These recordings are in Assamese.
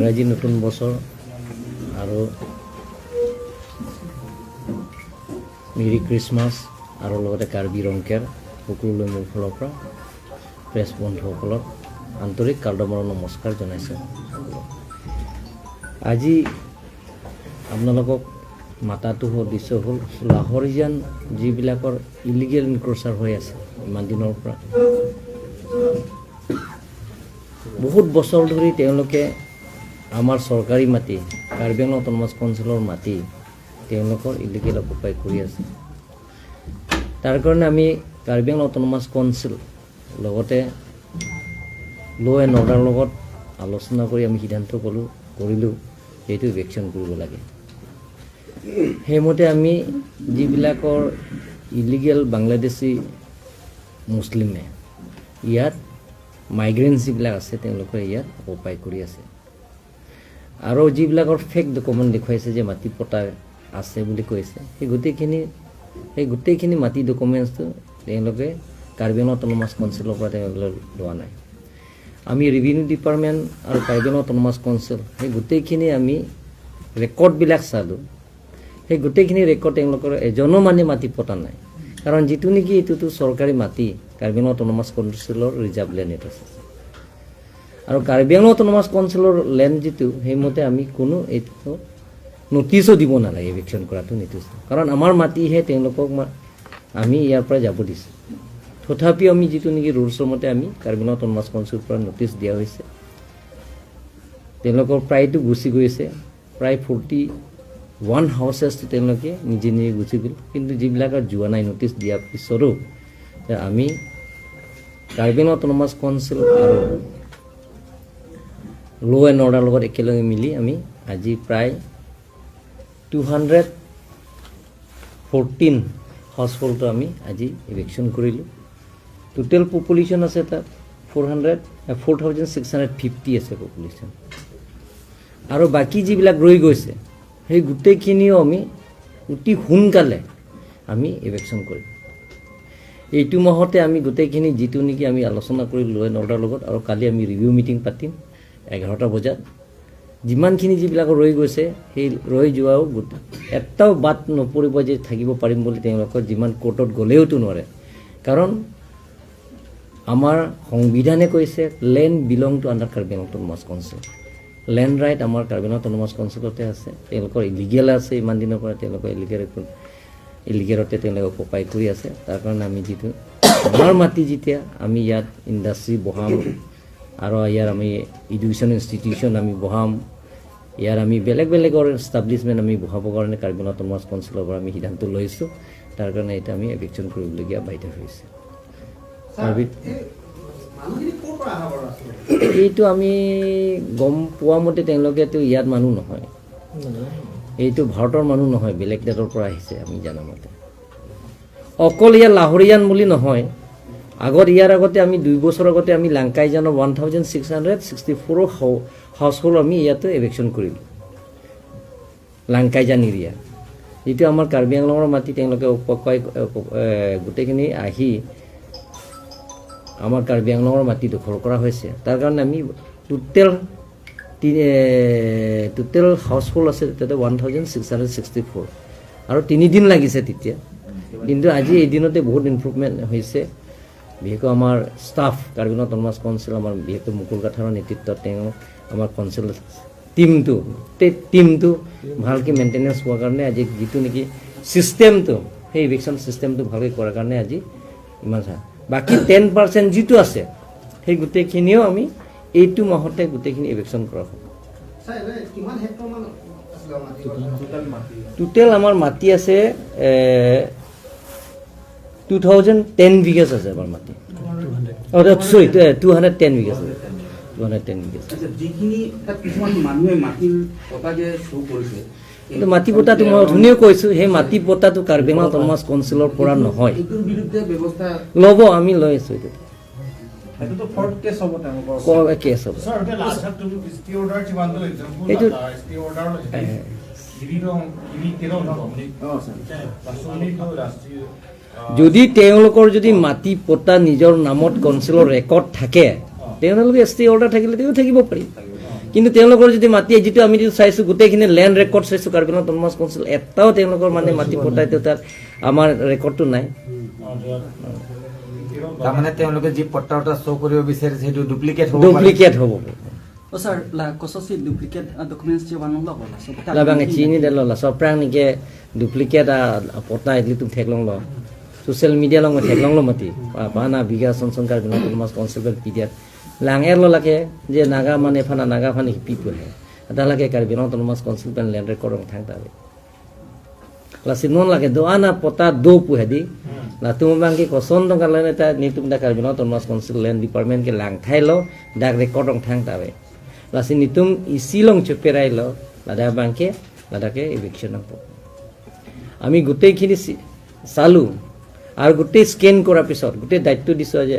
ইংৰাজী নতুন বছৰ আৰু মেৰী খ্ৰীষ্টমাছ আৰু লগতে কাৰ্বি ৰংকেৰ সকলোলৈ মোৰ ফালৰ পৰা প্ৰেছ বন্ধুসকলক আন্তৰিক কাৰ্দমৰ নমস্কাৰ জনাইছোঁ। আজি আপোনালোকক মাতাটো উদ্দেশ্য হ'ল লাহৰিজান যিবিলাকৰ ইলিগেল ইনক্ৰ'চাৰ হৈ আছে ইমান দিনৰ পৰা, বহুত বছৰ ধৰি তেওঁলোকে আমাৰ চৰকাৰী মাটি, কাৰ্বি আংলং অট'নমাছ কাউন্সিলৰ মাটি তেওঁলোকৰ ইলিগেল অকুপাই কৰি আছে। তাৰ কাৰণে আমি কাৰ্বি আংলং অট'নমাছ কাউন্সিল লগতে ল' এণ্ড অৰ্ডাৰ লগত আলোচনা কৰি আমি সিদ্ধান্ত কৰিলোঁ সেইটো ইভেকশ্যন কৰিব লাগে। সেইমতে আমি যিবিলাকৰ ইলিগেল বাংলাদেশী মুছলিমে ইয়াত মাইগ্ৰেণ্টছ যিবিলাক আছে, তেওঁলোকে ইয়াত অকুপাই কৰি আছে আৰু যিবিলাকৰ ফেক ডকুমেণ্ট দেখুৱাইছে যে মাটি পটা আছে বুলি কৈছে, সেই গোটেইখিনি মাটি ডকুমেণ্টছটো তেওঁলোকে কাৰ্বি আংলং অট'নমাছ কাউন্সিলৰ পৰা তেওঁলোকে লোৱা নাই। আমি ৰেভিনিউ ডিপাৰ্টমেণ্ট আৰু কাৰ্বি আংলং অট'নমাছ কাউন্সিল সেই গোটেইখিনি আমি ৰেকৰ্ডবিলাক চালোঁ। সেই গোটেইখিনি ৰেকৰ্ড তেওঁলোকৰ এজনো মানে মাটি পতা নাই। কাৰণ যিটো নেকি এইটোতো চৰকাৰী মাটি, কাৰ্বি আংলং অট'নমাছ কাউন্সিলৰ ৰিজাৰ্ভ লেণ্ড এইটো আছে আৰু কাৰ্বি আংলং অট'নমাছ কাউন্সিলৰ লেণ্ড যিটো, সেইমতে আমি কোনো এইটো নটিচো দিব নালাগে, ইভিকশ্যন কৰাটো নটিচ। কাৰণ আমাৰ মাটিহে, তেওঁলোকক আমি ইয়াৰ পৰা যাব দিছোঁ। তথাপিও আমি যিটো নেকি ৰুলছৰ মতে আমি কাৰ্বি আংলং অট'নমাছ কাউন্সিলৰ পৰা নটিচ দিয়া হৈছে। তেওঁলোকৰ প্ৰায়তো গুচি গৈছে। প্ৰায় 41 হাউচেছটো তেওঁলোকে নিজে নিজে গুচি গ'ল। কিন্তু যিবিলাকত যোৱা নাই নটিচ দিয়াৰ পিছতো, আমি কাৰ্বি আংলং অট'নমাছ কাউন্সিল আৰু ল' এণ্ড অৰ্ডাৰ লগত একেলগে মিলি আমি আজি প্ৰায় 214 হাউচহোল্ডটো আমি আজি ইভিকশ্যন কৰিলোঁ। টোটেল পপুলেশ্যন আছে তাত 4650 আছে পপুলেশ্যন। আৰু বাকী যিবিলাক ৰৈ গৈছে, সেই গোটেইখিনিও আমি অতি সোনকালে আমি ইভিকশ্যন কৰিম। এইটো মাহতে আমি গোটেইখিনি যিটো নেকি আমি আলোচনা কৰি ল' এণ্ড অৰ্ডাৰ লগত আৰু কালি আমি ৰিভিউ মিটিং পাতিম 11টা বজাত। যিমানখিনি যিবিলাক ৰৈ গৈছে, সেই ৰৈ যোৱাও গোটেই এটাও বাদ নপৰিব যে থাকিব পাৰিম বুলি তেওঁলোকৰ যিমান কোৰ্টত গ'লেওতো নোৱাৰে। কাৰণ আমাৰ সংবিধানে কৈছে, land belong to under Karbi Anglong Autonomous Council। Land right আমাৰ কাৰ্বি আংলং অট'নমাছ কাউন্সিলতে আছে। তেওঁলোকৰ ইলিগেল আছে, ইমান দিনৰ পৰা তেওঁলোকৰ ইলিগেলতে তেওঁলোকে অকুপাই কৰি আছে। তাৰ কাৰণে আমি যিটো আমাৰ মাটি, যেতিয়া আমি ইয়াত ইণ্ডাষ্ট্ৰি বহাম আৰু ইয়াৰ আমি এডুকেশ্যন ইনষ্টিটিউশ্যন আমি বহাম, ইয়াৰ আমি বেলেগ বেলেগৰ এষ্টাব্লিছমেণ্ট আমি বহাবৰ কাৰণে কাৰ্বি আংলং অট'নমাছ কাউন্সিলৰ পৰা আমি সিদ্ধান্ত লৈছোঁ। তাৰ কাৰণে এতিয়া আমি এভিকশ্যন কৰিবলগীয়া বাধ্য হৈছে। মানুহখিনি ক'ৰ পৰা অহা বাৰু আচলতে? এইটো আমি গম পোৱা মতে তেওঁলোকেতো ইয়াত মানুহ নহয়, এইটো ভাৰতৰ মানুহ নহয়, বেলেগ দেশৰ পৰা আহিছে আমি জনা মতে। অকল ইয়াত লাহৰিয়ান বুলি নহয়, আগত ইয়াৰ আগতে আমি 2 বছৰ আগতে আমি লাংকাইজানৰ 1664 হাউচ হোল্ড আমি ইয়াতে এভিকশ্যন কৰিলোঁ, লাংকাইজান এৰিয়া। যিটো আমাৰ কাৰ্বি আংলঙৰ মাটি তেওঁলোকে অকুপাই গোটেইখিনি আহি আমাৰ কাৰ্বি আংলঙৰ মাটি দখল কৰা হৈছে। তাৰ কাৰণে আমি টোটেল হাউচ হোল্ড আছে তাতে 1664 আৰু 3 দিন লাগিছে তেতিয়া। কিন্তু আজি এদিনতে বহুত ইম্প্ৰুভমেণ্ট হৈছে। বিশেষকৈ আমাৰ staff, Karbi Anglong autonomous council, আমাৰ বিশেষকৈ মুকুল কাঠাৰৰ নেতৃত্বত তেওঁ আমাৰ কাউন্সিল টিমটো, গোটেই টিমটো ভালকৈ মেইনটেনেঞ্চ হোৱাৰ কাৰণে আজি যিটো নেকি ছিষ্টেমটো, সেই ইভিকশ্যন ছিষ্টেমটো ভালকৈ কৰাৰ কাৰণে আজি ইমান চা বাকী 10% যিটো আছে, সেই গোটেইখিনিও আমি এইটো মাহতে গোটেইখিনি ইভিকশ্যন কৰা হ'ব। ছাৰ, এনে কিমান হেক্টৰ মান আছিলে মাটি? টোটেল আমাৰ মাটি আছে 2010 বিঘাছ আছে আমাৰ মাটি। চৰি, 210 বিঘাছ আছে, 210 বিঘাছ। আচ্ছা, যিখিনি তাত কিছুমান মানুহে মাটিৰ পটা যে শ্ব' কৰিছে? কিন্তু মাটি পটাটো মই অথনিও কৈছোঁ, সেই মাটি পটাটো কাৰ্বি আংলং অট'নমাছ কাউন্সিলৰ পৰা নহয়। এইটোৰ বিৰুদ্ধে ব্যৱস্থা ল'ব, আমি লৈ আছোঁ এইটো। সেইটোতো ফৰ্থ কেছ হ'ব তেওঁলোকৰ। কেছ হ'ব। Sir, এতিয়া লাষ্ট stay order যিমানটো example stay order অঁ ছাৰ। যদি তেওঁলোকৰ যদি মাটি পটা নিজৰ নামত কাউন্সিলৰ ৰেকৰ্ড থাকে, তেওঁলোকে ষ্টে অৰ্ডাৰ থাকিলে তেওঁ থাকিব পাৰিব। কিন্তু তেওঁলোকৰ যদি মাটি যিটো আমি যিটো চাইছোঁ, গোটেইখিনি লেণ্ড ৰেকৰ্ড চাইছোঁ, কাৰ্বি আংলং অট'নমাছ কাউন্সিল এটাও তেওঁলোকৰ মানে মাটি পতাইটো তাত আমাৰ ৰেকৰ্ডটো নাই। তাৰমানে তেওঁলোকে যি পট্টা শ্ব' কৰিব বিচাৰিছে সেইটো ডুপ্লিকেট হ'ব। ডুপ্লিকেট হ'ব। Oh sir, la kososi duplicate documents che wanong lo la so la bang chini de lo la so prang ni ke duplicate a pota idli tum theklong lo social media long theklong lo mati pa na biga son son Karbi Anglong Autonomous Council PDF lang er lo lake je naga mane fana naga fani people he ada lake Karbi Anglong Autonomous Council pen land record rong thang ta la sinon lake do ana pota do pu hedi la tum bang ki koson dong ka ta ni tum da Karbi Anglong Autonomous Council land department ke lang thai lo dak record rong thang ta lasi nitum isilong chuperai lo lada bangke ladake eviction po আমি গোটেইখিনি চালো আৰু গোটেই স্কেন কৰাৰ পিছত গোটেই দায়িত্ব দিছোঁ যে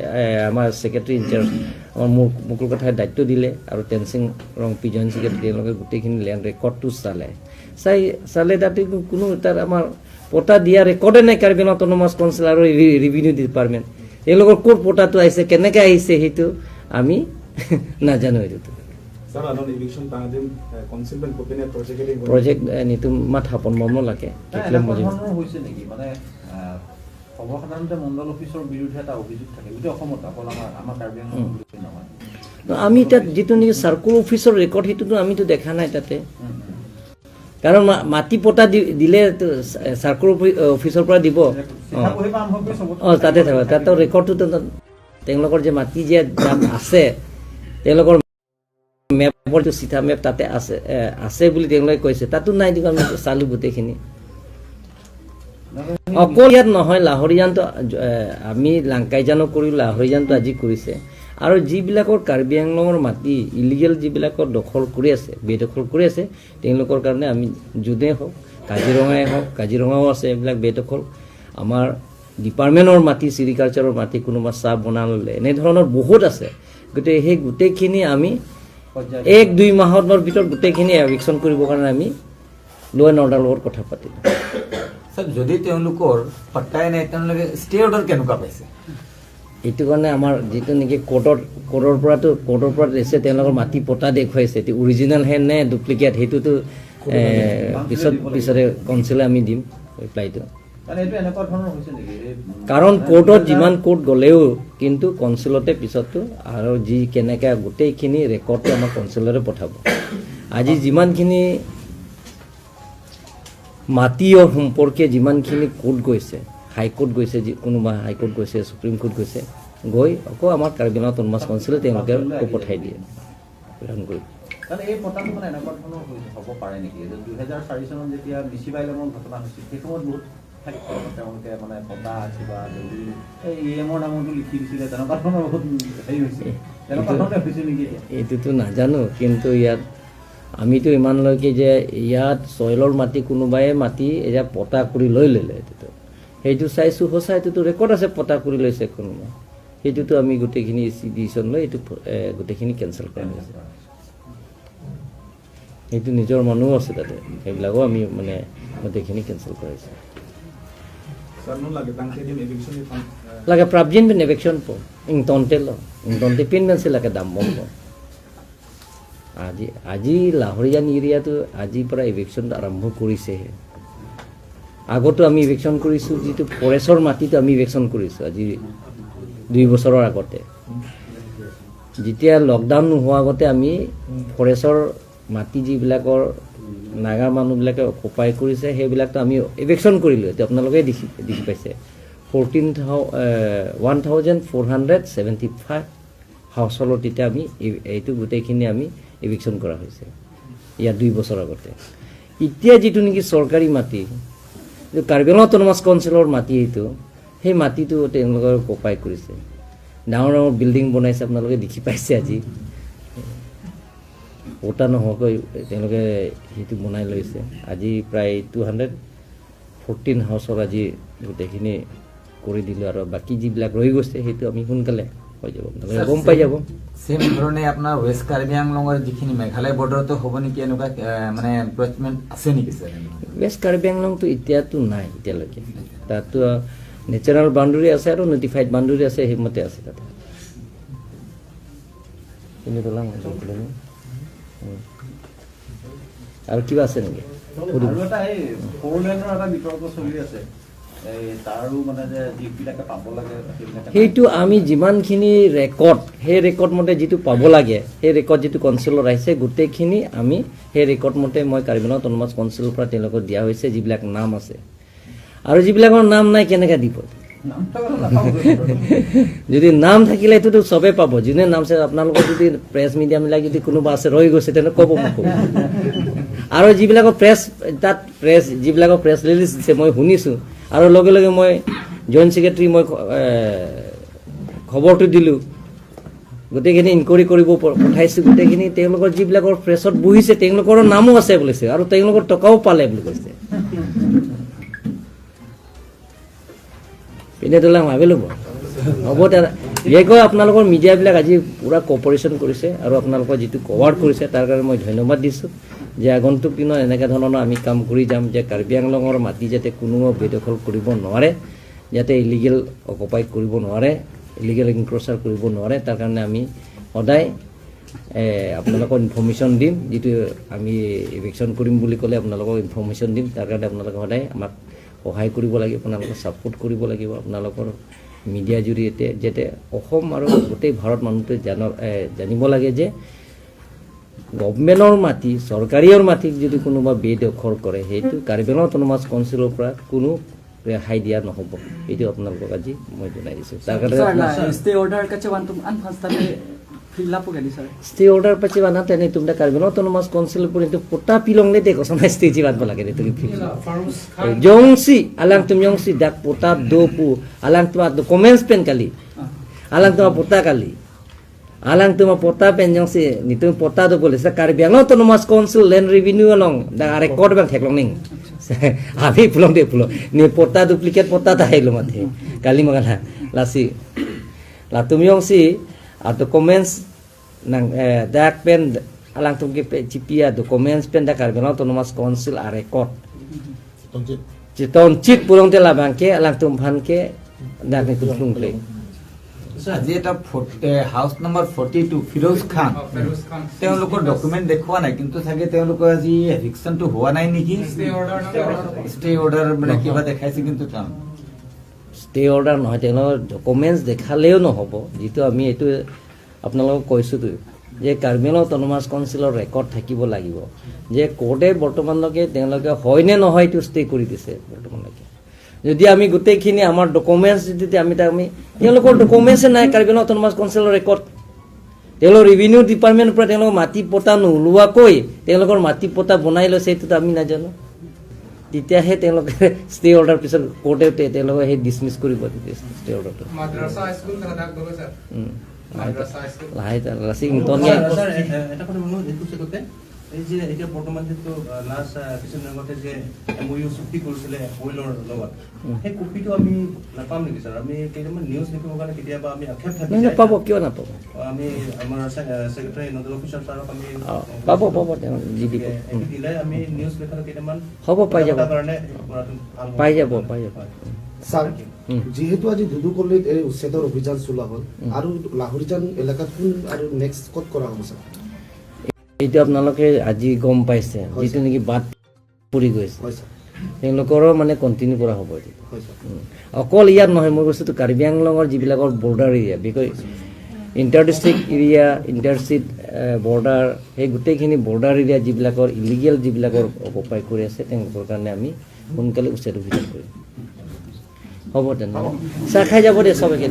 আমাৰ ছেক্ৰেটাৰী ইনচাৰ্জ আমাৰ মুকুল কথাই দায়িত্ব দিলে আৰু টেনচিং ৰংপি জইণ্ট ছেক্ৰেটাৰী তেওঁলোকে গোটেইখিনি লেণ্ড ৰেকৰ্ডটো চালে, চাই চালে তাতে কোনো তাত আমাৰ পটা দিয়া ৰেকৰ্ডে নাই। কাৰ্বি আংলং অট'নমাছ কাউন্সিল আৰু ৰেভিনিউ ডিপাৰ্টমেণ্ট তেওঁলোকৰ ক'ত পটাটো আহিছে, কেনেকৈ আহিছে সেইটো আমি নাজানো। এইটোতো প্ৰজেক্ট নিতো মাথা মম লাগে। হৈছে নেকি মানে সৰ্বসাধাৰণতে মণ্ডল অফিচৰ বিৰুদ্ধে এটা অভিযোগ থাকে গোটেই অসমত, অকল আমাৰ কাৰ্বি আংলং বুলি নহয়। আমি তাত যিটো নেকি চাৰ্কুল অফিচৰ ৰেকৰ্ড সেইটোতো আমিতো দেখা নাই তাতে, কাৰণ মাটি পটা দিলে চাৰ্কুল অফিচৰ পৰা দিব, অঁ তাতে থাকিব, তাতো ৰেকৰ্ডটোতো তেওঁলোকৰ যে মাটি যে দাম আছে তেওঁলোকৰ মেপৰ চিঠা মেপ তাতে আছে আছে বুলি তেওঁলোকে কৈছে, তাতো নাই। আমি চালোঁ গোটেইখিনি, অকল ইয়াত নহয়, লাহৰিজানটো আমি লাংকাইজানো কৰিলোঁ, লাহৰিজানটো আজি কৰিছে। আৰু যিবিলাকৰ কাৰ্বি আংলঙৰ মাটি ইলিগেল যিবিলাকৰ দখল কৰি আছে, বেদখল কৰি আছে, তেওঁলোকৰ কাৰণে আমি যোনেই হওক, কাজিৰঙাই হওক, কাজিৰঙাও আছে এইবিলাক বেদখল, আমাৰ ডিপাৰ্টমেণ্টৰ মাটি, চিৰিকালচাৰৰ মাটি কোনোবা চাহ বনাই ল'লে, এনেধৰণৰ বহুত আছে। গতিকে সেই গোটেইখিনি আমি 1-2 মাহৰ ভিতৰত গোটেইখিনি এভিকশ্যন কৰিবৰ কাৰণে আমি ল' এণ্ড অৰ্ডাৰ লগত কথা পাতিলোঁ। স্যাৰ, যদি তেওঁলোকৰ পাট্টাই নাই, তেওঁলোকে ষ্টে অৰ্ডাৰ কেনেকুৱা পাইছে? এইটো কাৰণে আমাৰ যিটো নেকি কোৰ্টৰ পৰা দিছে, তেওঁলোকৰ মাটি পটা দেখুৱাইছে, এইটো অৰিজিনেলহে নে ডুপ্লিকেট সেইটোতো পিছতে কাউন্সিলে আমি দিম ৰিপ্লাইটো। কাৰণ কোৰ্টত যিমান কোৰ্ট গ'লেও কিন্তু কাউন্সিলতে পিছতো আৰু যি কেনেকৈ গোটেইখিনি ৰেকৰ্ডটো আমাৰ কাউন্সিলতে পঠাব। আজি যিমানখিনি মাটিৰ সম্পৰ্কে যিমানখিনি কোৰ্ট গৈছে, হাইকোৰ্ট গৈছে, কোনোবা হাইকোৰ্ট গৈছে, সুপ্ৰিম কোৰ্ট গৈছে, গৈ আকৌ আমাৰ কাৰ্বি আংলং অট'নমাছ কাউন্সিলে তেওঁলোকে পঠাই দিয়ে প্ৰেৰণ কৰি। এই পটাটো মানে এনেকুৱা ধৰণৰ হ'ব পাৰে নেকি যে 2004 চনত যেতিয়া মিচিবাইলমৰ ঘটনা হৈছিল, সেই সময়ত বহুত তেওঁলোকে মানে পটা কিবা এই ই এমৰ নামতো লিখি দিছিলে, তেনেকুৱা ধৰণৰ বহুত হেৰি হৈছিল, তেনেকুৱা ধৰণে হৈছে নেকি? এইটোতো নাজানো, কিন্তু ইয়াত আমিতো ইমানলৈকে যে ইয়াত চইলৰ মাটি কোনোবাই মাটি এতিয়া পটা কৰি লৈ ল'লে, এইটোতো সেইটো চাইছোঁ, সঁচা এইটোতো ৰেকৰ্ড আছে, পটা কৰি লৈছে কোনোবা, সেইটোতো আমি গোটেইখিনি ডিচিশ্যন লৈ এইটো গোটেইখিনি কেঞ্চেল কৰা হৈছে। সেইটো নিজৰ মানুহো আছে তাতে, সেইবিলাকো আমি মানে গোটেইখিনি কেঞ্চেল কৰাইছোঁ। লাগে প্ৰাবজিন পিন এভিকশ্যন প ইংটনতে ল ইংটনতে পিন মেনছে লাগে দাম বন্ধ। আজি আজি লাহৰিজান এৰিয়াটো আজিৰ পৰা এভিকশ্যন আৰম্ভ কৰিছেহে। আগতো আমি ইভিকশ্যন কৰিছোঁ, যিটো ফৰেষ্টৰ মাটিটো আমি ইভিকশ্যন কৰিছোঁ আজি 2 বছৰৰ আগতে, যেতিয়া লকডাউন নোহোৱা আগতে আমি ফৰেষ্টৰ মাটি যিবিলাকৰ নাগা মানুহবিলাকে অকুপাই কৰিছে সেইবিলাকতো আমি ইভিকশ্যন কৰিলোঁ। এতিয়া আপোনালোকে দেখি পাইছে 1475 হাউচলত তেতিয়া আমি এইটো গোটেইখিনি আমি ইভিকশ্যন কৰা হৈছে ইয়াত 2 বছৰ আগতে। এতিয়া যিটো নেকি চৰকাৰী মাটি, কাৰ্বি আংলং অট'নমাছ কাউন্সিলৰ মাটি, এইটো সেই মাটিটো তেওঁলোকে অকুপাই কৰিছে, ডাঙৰ ডাঙৰ বিল্ডিং বনাইছে, আপোনালোকে দেখি পাইছে। আজি পটা নোহোৱাকৈ তেওঁলোকে সেইটো বনাই লৈছে। আজি প্ৰায় 214 হাউচৰ আজি গোটেইখিনি কৰি দিলোঁ, আৰু বাকী যিবিলাক ৰৈ গৈছে সেইটো আমি সোনকালে হৈ যাব, আপোনালোকে গম পাই যাব। চেম ধৰণে আপোনাৰ ৱেষ্ট কাৰ্বি আংলঙৰ যিখিনি মেঘালয় বৰ্ডাৰতো হ'ব নেকি, এনেকুৱা মানে এনক্ৰচমেণ্ট আছে নেকি স্যাৰ? ৱেষ্ট কাৰ্বি আংলংটো এতিয়াতো নাই এতিয়ালৈকে, তাততো নেচাৰেল বাউণ্ডেৰী আছে আৰু নটিফাইড বাউণ্ডেৰী আছে, সেইমতে আছে তাতে। আৰু কিবা আছে নেকি সুধিব। আৰু এটা এই ফ'ৰ লেনৰ এটা বিতৰ্ক চলি আছে, এই তাৰো মানে যে যিবিলাকে পাব লাগে সেইবিলাকে নাই। সেইটো আমি যিমানখিনি ৰেকৰ্ড, সেই ৰেকৰ্ড মতে যিটো পাব লাগে, সেই ৰেকৰ্ড যিটো কাউন্সিলত আহিছে, গোটেইখিনি আমি সেই ৰেকৰ্ড মতে মই কাৰ্বি আংলং অট'নমাছ কাউন্সিলৰ পৰা তেওঁলোকক দিয়া হৈছে, যিবিলাক নাম আছে। আৰু যিবিলাকৰ নাম নাই, কেনেকৈ দিব? নাম থকা নাপাব। যদি নাম থাকিলে সেইটোতো চবেই পাব। যোনে নাম আছে, আপোনালোকৰ যদি প্ৰেছ মিডিয়াবিলাক যদি কোনোবা আছে ৰৈ গৈছে, তেনে ক'ব, মোক ক'ব। আৰু যিবিলাকৰ প্ৰেছ, তাত প্ৰেছ, যিবিলাকৰ প্ৰেছ ৰিলিজ দিছে, মই শুনিছোঁ আৰু লগে লগে মই জইণ্ট ছেক্ৰেটাৰী মই খবৰটো দিলোঁ। গোটেইখিনি ইনকুৱাৰী কৰিব পঠাইছোঁ গোটেইখিনি। তেওঁলোকৰ যিবিলাকৰ প্ৰেছত বহিছে, তেওঁলোকৰো নামো আছে বুলিছে আৰু তেওঁলোকৰ টকাও পালে বুলি কৈছে। পিনে তোলা ভাবিলোঁ হ'ব। তাৰ বিশেষকৈ আপোনালোকৰ মিডিয়াবিলাক আজি পূৰা কপাৰেশ্যন কৰিছে আৰু আপোনালোকৰ যিটো কভাৰ কৰিছে, তাৰ কাৰণে মই ধন্যবাদ দিছোঁ যে আগন্তুক দিনত এনেকুৱা ধৰণৰ আমি কাম কৰি যাম যে কাৰ্বি আংলঙৰ মাটি যাতে কোনো বেদখল কৰিব নোৱাৰে, যাতে ইলিগেল অকুপাই কৰিব নোৱাৰে, ইলিগেল ইনক্ৰ'চাৰ কৰিব নোৱাৰে। তাৰ কাৰণে আমি সদায় আপোনালোকক ইনফৰ্মেশ্যন দিম। যিটো আমি ইভিকশ্যন কৰিম বুলি ক'লে আপোনালোকক ইনফৰ্মেশ্যন দিম। তাৰ কাৰণে আপোনালোকে সদায় আমাক সহায় কৰিব লাগিব, আপোনালোকক ছাপোৰ্ট কৰিব লাগিব, আপোনালোকৰ মিডিয়াৰ জৰিয়তে, যাতে অসম আৰু গোটেই ভাৰত মানুহটোৱে জানিব লাগে যে গভমেণ্টৰ মাটি, চৰকাৰীৰ মাটিক যদি কোনোবা বেদখল কৰে, সেইটো কাৰ্বি আংলং অট'নমাছ কাউন্সিলৰ পৰা কোনো ৰেহাই দিয়া নহ'ব। এইটো আপোনালোকক আজি মই জনাই দিছোঁ। তাৰ কাৰণে Sir, la stay order ka chewan tum an phastale fill up gani, sir? Stay order পাচি বানা তেনে তুমি কাৰ্বি আংলং অট'নমাছ কাউন্সিল পৰ্যন্ত পোটা পিলং নে দেখো সময় ষ্টে জিবান লাগে তুমি jongsi alang tum jongsi dak pota dopu alang tuma documents pen kali alang tuma pota kali alang tuma pota pen jongsi ni tum pota do bole sa Karbi Anglong Autonomous Council land revenue along da record bang theklong ning আমি pulong de pulong ni pota duplicate pota ta helo mathe kali magana lasi la tum jongsi a documents nang dak pen alang tum ke chipia documents pen da Karbi Anglong Autonomous Council a record ton chit pulong te la bangke alang tum phan ke dak ni tum pulong ple. আজি এটা হাউচ নম্বৰ 42, ফিৰোজ খান, তেওঁলোকৰ ডকুমেণ্ট দেখুওৱা নাই, কিন্তু চাগে তেওঁলোকৰ আজি এভিকশ্যনটো হোৱা নাই নেকি? ষ্টে অৰ্ডাৰ মানে কিবা দেখাইছে, কিন্তু তেওঁ ষ্টে অৰ্ডাৰ নহয়, তেওঁলোকৰ ডকুমেণ্টছ দেখালেও নহ'ব। যিটো আমি এইটো আপোনালোকক কৈছোঁতো যে কাৰ্বি আংলং অট'নমাছ কাউন্সিলৰ ৰেকৰ্ড থাকিব লাগিব যে কোৰ্টে বৰ্তমানলৈকে তেওঁলোকে হয়নে নহয় এইটো ষ্টে কৰি দিছে বৰ্তমানলৈকে। যদি আমি গোটেইখিনি আমাৰ ডকুমেণ্টছ যদি আমি তাক আমি তেওঁলোকৰ ডকুমেণ্টছে নাই কাৰ্বি আংলং অট'নমাছ কাউন্সিলৰ ৰেকৰ্ড, তেওঁলোকৰ ৰেভিনিউ ডিপাৰ্টমেণ্টৰ পৰা তেওঁলোকৰ মাটি পতা নোলোৱাকৈ তেওঁলোকৰ মাটি পতা বনাই লৈছে, এইটোতো আমি নাজানো। তেতিয়াহে তেওঁলোকে ষ্টে অৰ্ডাৰ পিছত কোৰ্টে তেওঁলোকে সেই ডিছমিছ কৰিব ষ্টে অৰ্ডাৰটো। মাদ্ৰাসা স্কুল থাকা গ'লো স্যাৰ, মাদ্ৰাসা স্কুল। লাহে লাচিং তনিয়া। স্যাৰ, এটা কথা বলো, এইটো চেকতে এই যে এতিয়া বৰ্তমান যিটো লাষ্ট কিছুদিন আগতে যে এমঅইউ চুক্তি কৰিছিলে অইলৰ লগত, সেই কপিটো আমি নাপাম নেকি ছাৰ? আমি কেইটামান নিউজ লিখিবৰ কাৰণে কেতিয়াবা আমি আক্ষেপ থাকি নহয়, যায়। পাব, কিয় নাপাব? আমি আমাৰ ছেক্ৰেটাৰী নডেল অফিচাৰ ছাৰক আমি পাব, পাব, তেওঁ দি দিব। এইটো দিলে আমি নিউজ লিখাৰ কেইটামান হ'ব, পাই যাব। কাৰণে কৰাটো ভাল হ'ব। পাই যাব, পাই যাব। হয়। ছাৰ, যিহেতু আজি দুদু কলনিত এই উচ্ছেদৰ অভিযান চলোৱা হ'ল, আৰু লাহৰিজান এলেকাত কোন আৰু নেক্সট ক'ত কৰা হ'ব ছাৰ? এইটো আপোনালোকে আজি গম পাইছে, যিটো নেকি বাদ পৰি গৈছে, হয় ছাৰ। তেওঁলোকৰো মানে কণ্টিনিউ কৰা হ'ব এইটো। হয় ছাৰ। অকল ইয়াত নহয়, মই কৈছোঁতো কাৰ্বি আংলঙৰ যিবিলাকৰ বৰ্ডাৰ এৰিয়া, বিশেষকৈ inter district area, inter state border, সেই গোটেইখিনি বৰ্ডাৰ এৰিয়া যিবিলাকৰ ইলিগেল যিবিলাকৰ অকুপাই কৰি আছে, তেওঁলোকৰ কাৰণে আমি সোনকালে উচ্ছেদ অভিযান কৰিম। হ'ব তেনেহ'লে, চাহ খাই যাব দে চবকে।